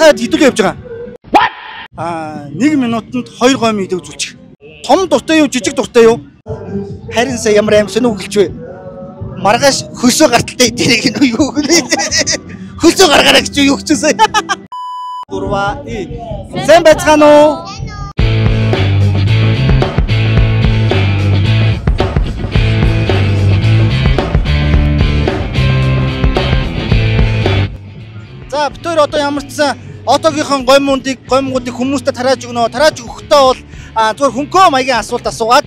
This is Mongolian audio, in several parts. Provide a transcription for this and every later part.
Та хэдүүлээ явж байгаа? Аа, 1 минутанд 2 гомь идэг үзүүлчих. Том дуртай юу, жижиг дуртай юу? Харин сая ямар аим сонь үгэлж вэ? Маргааш хөлсөө гарталтай идэрэг нь юу гэнэ? Хөлсөө гаргаарай гэж юу гэсэн сая. 3 2. Сайн байцгаана уу? За бид хоёр одоо ямар ч сан Отогийнхон гомингуудыг хүмүүстээ тарааж өгнө. Тарааж өгөхдөө бол зүгээр хөнкөө маягийн асуулт асуугаад.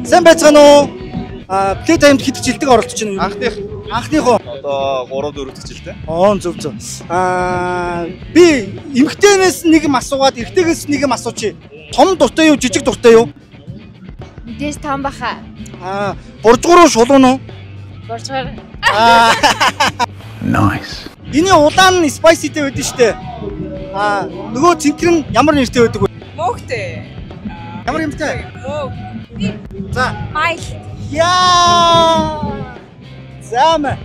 Сайн байцгаана уу? Play time-д хэд жилдэг оролцож байна? Анхных. Анхных уу? Одоо 3 4 дахь жилдээ. Аа, зөв зөв. Би эмэгтэйнээс нэг юм асуугаад эрэгтэйгээс нэг юм асуучих. Том дуртай юу, жижиг дуртай юу? Мэдээж том баха. Аа, буржгуур уу, шулуун уу? Буржгуур. Аа. Nice. Энэ улаан нь spicy-тэй байдаг шүү дээ. Аа, нөгөө цэнхэр нь ямар нэртэй байдаг вэ? Мөөхтэй. Ямар юмтай? Мөөх. За. Майл. Яа. За мэ.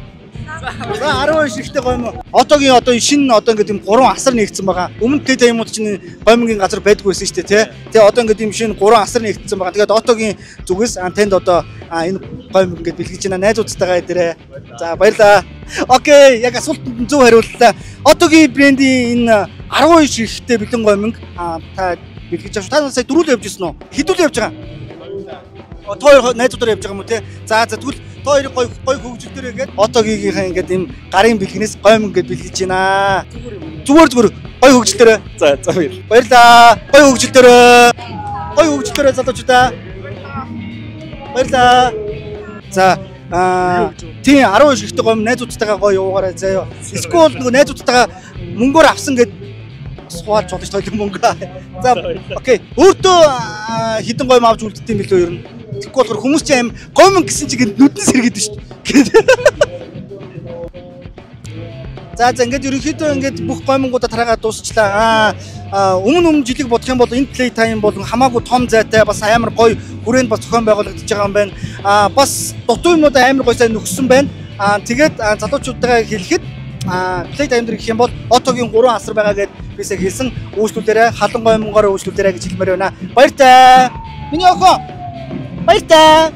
За 12 ширхтээ гомь. Отогийн одоо шинэ одоо ингээд юм 3 асар нэгдсэн байгаа. Өмнө Play Time-ууд чинь гомингийн газар байдгүй байсан шүү дээ, тий. Тэгээ одоо ингээд юм шинэ 3 асар нэгдсэн байгаа. Тэгээд Отогийн зүгээс танд одоо энэ гомь ингээд бэлгэж байна. Найзуудтайгаа идэрээ. За баярлаа. Окей, яг асуултанд зөв хариуллаа. Отогийн брендийн энэ 12 ширхтээ бэлэн гоминг та бэлгэж авч. Та сая дөрүл явж ирсэн үү? Хэдүүл явж байгаа? Та хоёр найзуудаар явж байгаа юм уу те? За за тэгвэл та хоёрыг гой гой хөгжилтөөр ингээд Отогийнхаа ингээд ийм гарын бэлгнээс гойм ингээд бэлгэж байна. Зүгээр зүгээр гой хөгжилтөөрэй. За за баяр. Баярлаа. Гой хөгжилтөөрэй. Гой хөгжилтөөрэй залуучуудаа. Баярлаа. За тийм 12 ширхтээ гойм найзуудтайгаа гой явуугаарай заяа. Эсвэл нөгөө найзуудтайгаа мөнгөөр авсан гэд суулж болно шүү дээ мөнгө. За окей. Өөртөө хідэн гойм авч үлддэг юм билүү ер нь? Тэгэхгүй болохоор хүмүүс чинь аим гомин гэсэн чинь нүдэн сэргээд шүү дээ. За за ингээд ерөнхийдөө ингээд бүх гомингуудаа тараагаад дуусчлаа. Өмнө жилиг бодох юм бол энэ play time бол хамаагүй том зайтай бас амар гоё хүрээнд бас зохион байгуулагдаж байгаа юм байна. Бас дутуу юмнууд амар гоё сайн нөхсөн байна. Тэгээд залуучуудтайгаа хэлэхэд play time дээр гэх юм бол Отогийн 3 асар байгаа гэд би сая хэлсэн. Үйлчлүүлээрэ халан гомингоор үйлчлүүлээрэ гэж хэлмээр байна. Баяртай. Миний охин. Баяртай.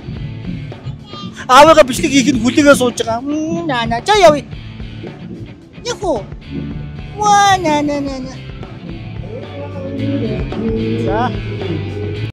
Аавыгаа бичлэг хийх нь хүлээгээ сууж байгаа. Наа наа. За явъя. Яху. Ва на на на на. За.